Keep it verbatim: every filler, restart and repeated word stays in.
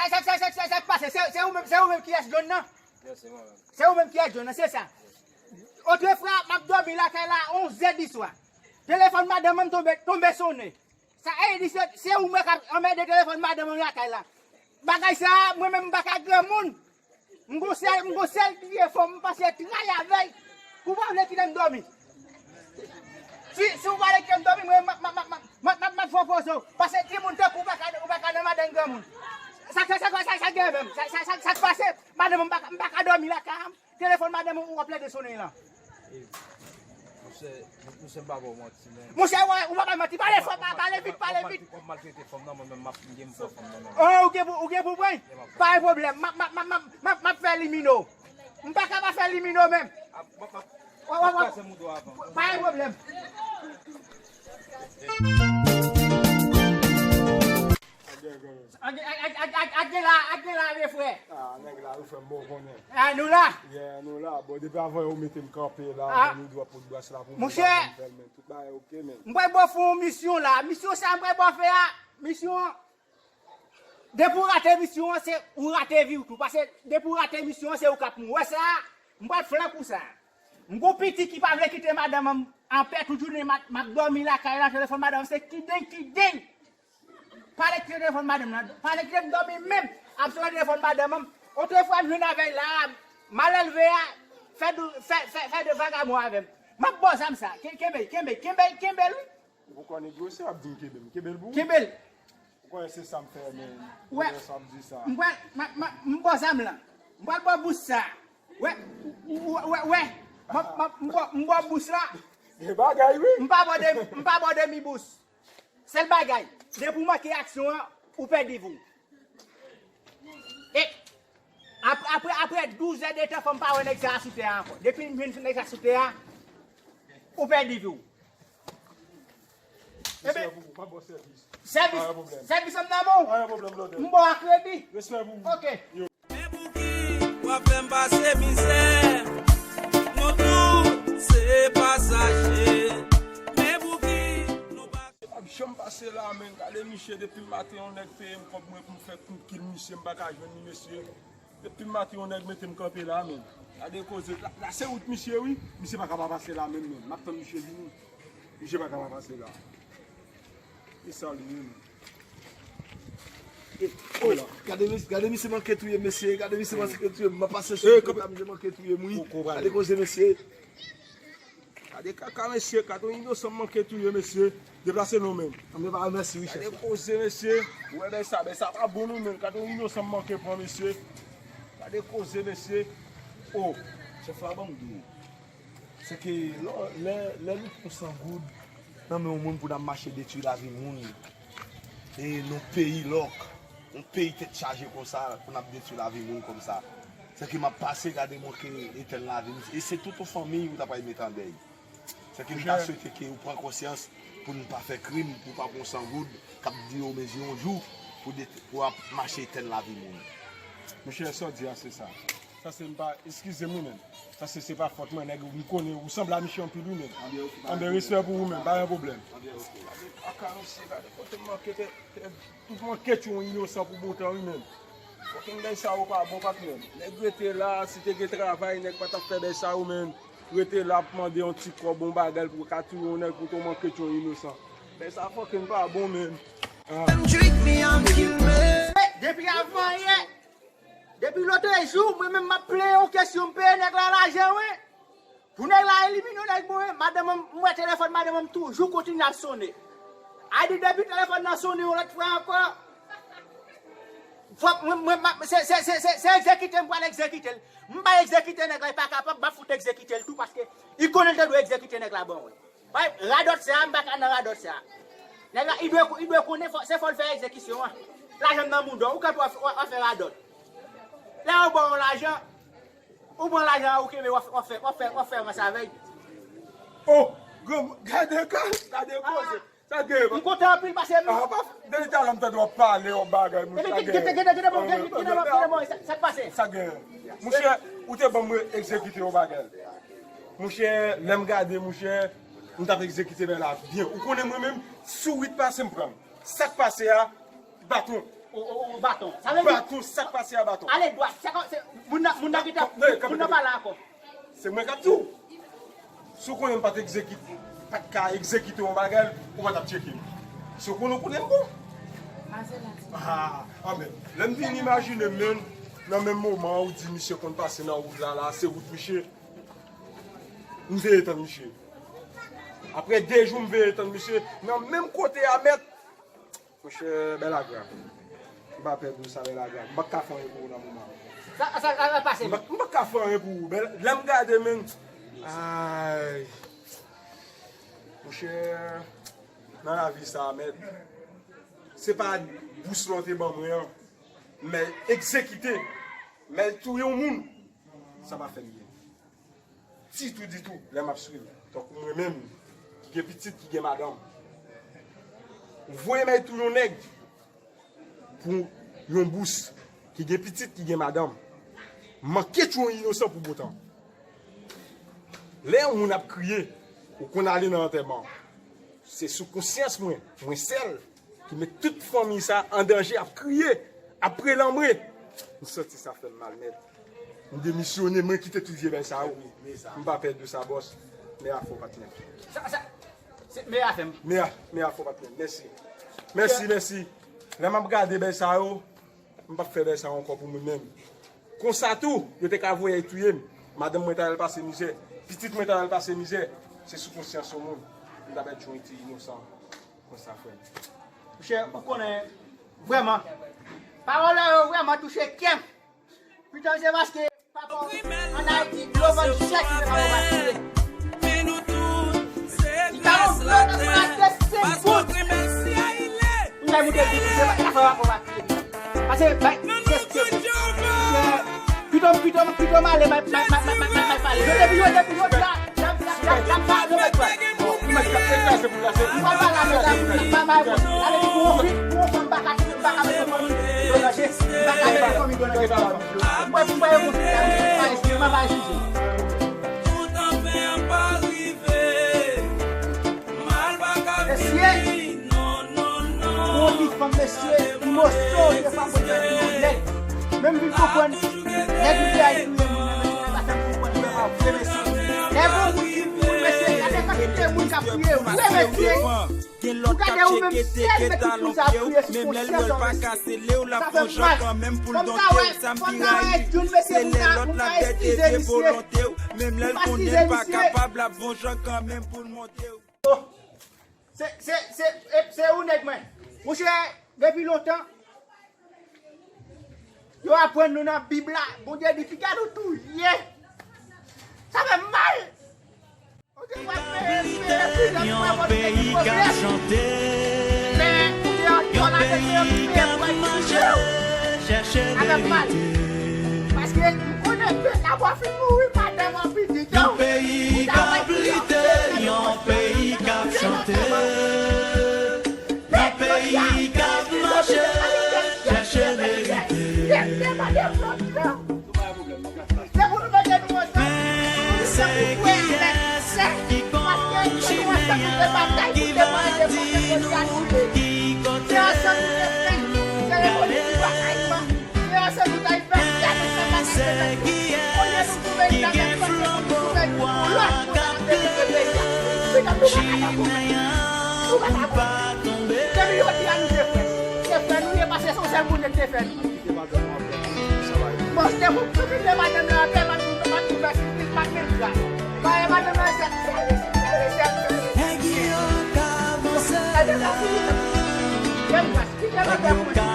Sa, sa, sa, sa, sa, sa k pase? Se, se ou menm, se ou menm ki S John nan? Yes, se mwen menm. Se ou menm ki S John nan, se sa. Otrefwa, m ap dòmi lakay la onz è di swa. Telefòn madanm mwen tonbe, tonbe sonnen. Sa, e, li se, se ou mwen k ap anmède telefòn madanm mwen lakay la. Bagay sa, mwen menm m pa ka granmoun. M gon sèl, m gon sèl vye fanm, m pase tray avè l. Ou pa vle kite m dòmi. Si, si ou pa vle kite m dòmi, mwen, m ap, m ap, m ap fè w poze w. Paske timoun tankou ou pa ka, ou pa ka nan madanm granmoun. Sa, sa, sa, sa, sa gen menm? Sa, sa, sa, sa k pase? Madanm, m pa, m pa ka dòmi lakay an. Telefòn madanm ou ap plede sonnen la. Monchè, monchè, m pa ba w manti, men. Monchè, ou, ou pa bay manti. Pale fò, pa, pale vit, pale vit. W ap maltrete fanm nan, mwen menm, m ap, m gen pou fanm nan, men. Oh, ou gen pou, ou gen pou pran? Yeah, m ap pran. Pa gen pwoblèm. M ap, m ap, m ap, m ap, m ap, m ap fè limino. M pa ka pa fè limino menm. Ap, m ap, m ap, w ap, w ap, w ap kraze moudo avan. Pa gen pwoblèm. Ak, ak, ak, ak, ak, ak gen la, ak gen la, vye frè. Ah, nèg la, wi, frè m, bon, konnen. Ah, nou la? Yeah, nou la. Bon, depi avan yo mete m kanpe la, ah, nou dwa pot bras la pou mwen, monchè, pa janm fè l, men tout bagay oke, men. M pral ba w fè yon misyon la. Misyon sa m pral ba w fè a, misyon an, depi w rate misyon an, se ou rate vi w tou. Paske depi w rate misyon an, se ou k ap mouri. Wè sa, m pral flank ou sa. M gon pitit ki pa vle kite madanm an anpè, tout jounen m ap, m ap dòmi lakay la, telefòn madanm an se kideng, kideng. Pale kite telefòn madanm nan. Pale kite m dòmi menm. Ap sone telefòn madanm an. Otrefwa m jwenn avè l la, malelve a, fè de, fè, fè, fè de vagabon avè m. M ap ba w zam sa. Ke-, kenbe, kenbe, kenbe, kenbe l, wi. Ou poko negosye, ap di m kenbe m. Kenbe l pou ou. Kenbe l. Ou konnen se sa m fè, men. Wè. Ou wè sa m di sa. M pral, m, m, m ba w zam lan. M pral ba w bous sa. Wè, wè, wè, wè. M, m, m ba w, m ba w bous la. Gen bagay, wi. M pa ba w de, m pa ba w demi bous. Sèl bagay, depi w manke aksyon an, ou pèdi vi w. E ap-, apre, apre douz è de tan, fò m pa wè nèg sa a sou tè a ankò. Depi m jwenn nèg sa a sou tè a, ou pèdi vi w. Respè pou ou, m ap ba w sèvis. Sèvis, pa gen pwoblèm, sèvis an nan men w. Pa gen pwoblèm, blòdè. M ba w a kredi. Respè pou ou. Oke. Yo. Men pouki w ap fè m pase mizè? Nou tout se pasaje. Men pouki nou pa... Ap janm pase la, men. Gade misye, depi maten yon nèg peye m kòb mwen pou m fè kout kil misye, m pa ka jwenn li, mesye. Depi maten yon nèg mete m kanpe la, men. Gade koze. La, la se wout misye, wi. Misye pa ka pa pase la menm, men. M ap tann misye vini. Misye pa ka pa pase la. E sa li ye, men. E, oh, gade, gade misye manke touye m, mesye. Gade misye manke touye m. M ap pase sou wout la, misye manke touye m, wi. Gade koze, mesye. Gade kaka, mesye. Gade yon inosan manke touye, mesye. Deplase non, men. Anben, pa mèsi, wi, chèf. Gade koze, mesye. Ou wè, bèy sa, bèy sa pa bon, non, men. Gade yon inosan manke pran, mesye. Gade koze, mesye. Oh. Chèf la, ban m di w. Se ke lè, lè, lè nou pran san goud nan men yon moun pou n ap mache detwi lavi moun, e nan peyi lòk, yon peyi tèt chaje konsa, pou n ap detwi lavi moun konsa. Se ke m ap pase gade manke etèn lavi m, e se tout yon fanmiy ou ta pral mete an dèy. Se ke m ta swete ke ou pran konsyans pou n pa fè krim, pou pa pran san goud, k ap di yo, men yon jou, pou det-, pou ap mache etèn lavi moun. Monchè, sa w di a, se sa. Sa se m pa, eskize m wi, men. Sa se, se pa fòt mwen, nèg, m konnen ou sanble a misye anpil wi, men. Anben, respè pou ou, men, pa gen pwoblèm. Gade kaka, mesye, gade kote m manke, te, te, tout manke tchon inosan pou bon tan wi, men. Fòk bèy sa yo pa bon, patnè. Nèg rete la, si te gen travay, nèg pa t ap fè bèy sa yo, men. Rete la ap mande yon ti kòb, yon bagay pou ka touye yon nèg pou ton manke tchon inosan. Bèy sa fòk pa bon, men. Ah. Dem treat me and kill me. Depi avan yè, depi lòtrejou, mwen menm m ap plenyen yon kesyon, m peye nèg la lajan, wi. Pou nèg la elimine yon nèg mwen, madanm mwen, m wè telefòn madanm mwen toujou kontinye ap sonnen. A di depi telefòn nan sonnen yon lòt fwa ankò, fòk mwen, mwen, m ap, se, se, se, se, se egzekite m pral egzekite l. M pa egzekite nèg la, li pa kapab, m ap fout egzekite l tou, paske li konnen l te dwe egzekite nèg la ban mwen. Wi, radòt sa, m pa ka nan radòt sa. Nèg la, li dwe, li dwe konnen, fò, se fò l fè egzekisyon an. Lajan m nan mouda w, ou kanpe w ap, w ap fè radòt. Lè yo ba w lajan, ou pran lajan an, ou kenbe, w ap, w ap fè, w ap fè, w ap fè ranch avè l. Oh, granmoun, gade ka, gade koze. Sa gen. M kontan anpil pase m. Ah, pa, depi talè m tande w ap pale yon bagay, monchè, sa gen. Gade, gade, gade, gade, gade, gade, sa k pase. Sa gen. Monchè, ou te ban mwen egzekite yon bagay. Monchè, lè m gade, monchè, m t ap egzekite men la byen. Ou konnen mwen menm, si w rit pase m pran l. Sa k pase a, baton. O, o, o baton. Sa vle di, baton, sa k pase a baton? Ale dwat. Se kon, se, moun nan, moun nan gentan, kanpe, kanpe, moun nan kanpe. Pa la ankò. Se mwen k ap di w. Si w konnen m pa t egzekite, pa t ka egzekite yon bagay, ou pa t ap tcheke m. Si w konnen, w konnen m bon. Ah, anben. Lè m vin imajine m, menm nan menm moman ou di misye konn pase nan wout la, la, se wout misye. M veye tann misye. Apre de jou, m veye tann misye. Nan menm kote a, mèt. Monchè, bèl agra. M pa pè di w sa, bèl agra. M pa ka fè anyen pou ou nan moman. Sa, sa, sa, sa pase. M pa, m pa ka fè anyen pou ou. Bèl, lè m gade, men. Ay. Monchè, nan lavi sa, mèt. Se pa bous la w te ban mwen an. Men egzekite. Men touye yon moun. Sa pa fè m byen. Ditou, ditou, lè m ap swiv, tankou mwen menm, ki gen pitit, ki gen madanm. Ou voye m al touye yon nèg pou yon bous, ki gen pitit, ki gen madanm. Manke touye yon inosan pou botan. Lè yon moun ap kriye, ou konn ale nan antèman. Se sou konsyans mwen, mwen sèl, ki met tout fanmi sa an danje, ap kriye, ap prelanbre. M santi sa fè m mal nèt. M demisyone, mwen kite tout vye bèl sa yo. M pa pè de sa, bòs. Men afè w, patnè. Sa, sa, se men afè m. Men a, men afè w, patnè. Mèsi. Mèsi, mèsi. Lè m ap gade bèl sa yo, m p ap fè bèl sa yo ankò pou moun menm. Konsa tou, yo te ka voye al touye m. Madanm mwen ta al pase mizè. Pitit mwen ta al pase mizè. Se sou konsyans yon moun. M ta pèdi yon ti inosan. Konsa, frè m. Monchè, ou konnen, vrèman, pawòl la yo vrèman touche kè m. Pitan se paske papa w ann Ayiti, dlo vann chè ki fè papa w pa tire. Li ta yon dlo nan plas de senk goud. M fè moute di, se pa ka fè papa w pa tire. Pase, bay, kèske, pito, pito, pito m ale, bay, bay, bay, bay, bay, bay, pale. Yo depi, yo depi, yo depi, la, la, la, la, la, yo bay, bay. Bon, ou mèt ka, e ka se pou la, se. M pa pale avèk la, m pa bay, bon. Ale, pou yon fi, pou yon fanm, m pa ka, m pa ka mete fanmi dlo nan je, m pa ka mete fanmi dlo nan je. M pa, m pa yon moun ki ka, m pa, m pa bay sijè. Mesye, pou yon ti fanm, mesye, inosan, ou te pa konn fè pou yon nèg. Men m vin konprann, nèg li te al touye moun nan, mesye, nèg la fè m konprann li pa vre, mesye. Lè gon moun ki mouri, mesye, gade kantite moun k ap kriye vre, mesye. Gen lòt k ap tcheke teke talon pye w, menm lè l wè l pa ka sele w, l ap fè yon jan kanmenm pou l donte w. Sa m pi rayi, se lè lòt la pèdi de volonte w, menm lè l konnen l pa kapab, l ap fè yon jan kanmenm pou l monte w. Oh, se, se, se, e, se ou nèg mwen. Monchè, depi lontan, yo aprann nou nan Bib la, Bondye di, piga nou touye. Sa fè m mal. Ou te pral peye, peye, peye, yon peyi k ap chante, men ou te yon tòl avèk yo, ki peye pou al touye w. Sa fè m mal. Paske m konnen pèp la pral fin mouri, madanm an, pitit yo. Yon peyi k ap lite, yon peyi k ap chante. Yon peyi k ap mache, chèche verite. Men se kiyès ki konn chimen an ki va di nou ki kote nou ye? Men se kiyès ki gen flanbo bwa k ap klere chimen an pou l pa tonbe? Depi jodi a, nou se frè. Se frè nou ye, paske se yon sèl Bondye ki te fè nou. Bon, se te pou, pou kite madanm nan anpè, pa t, pa t, pa t, pa t menm gra. Ba e madanm nan sèl, sèl, sèl, sèl, sèl. Nèg yo ka vanse la. Menm gra, kite madanm mwen.